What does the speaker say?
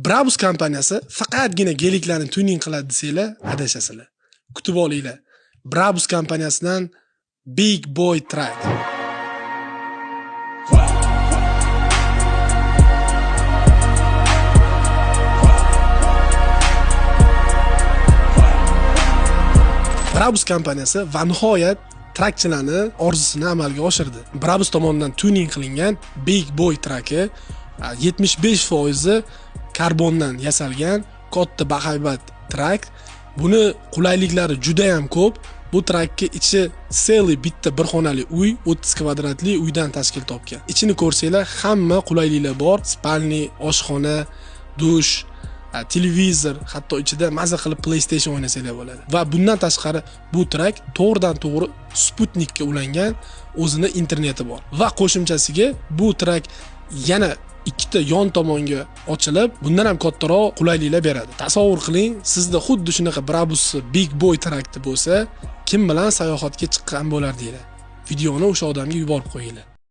Brabus kompaniyasi faqatgina geliklarni tuning qiladi desanglar, adashasizlar. Kutib olinglar. Brabus kompaniyasidan Big Boy Truck. Brabus kompaniyasi va nihoyat trakchilarni orzusini amalga oshirdi. Brabus tomonidan tuning qilingan Big Boy traki 75% karbondan yasalgan katta bahaybat trak. Buni qulayliklari juda ham ko'p. Bu trakka ichi целый bitta bir xonali uy, 30 kvadratli uydan tashkil topgan. Ichini ko'rsanglar, hamma qulayliklar bor. Spalni, oshxona, dush, televizor, hatto ichida maza qilib PlayStation o'ynasanglar bo'ladi. Va bundan tashqari bu trak to'g'ridan to'g'ri sputnikka ulangan, o'zini interneti bor. Va qo'shimchasiga bu trak yana ikkita yon tomonga ochilib, bundan ham kattaroq qulayliklar beradi. Tasavvur qiling, sizda xuddi shunaqa Brabus Big Boy trakti bo'lsa, kim bilan sayohatga chiqqan bo'lardinglar? Videoni o'sha odamga yuborib qo'yinglar.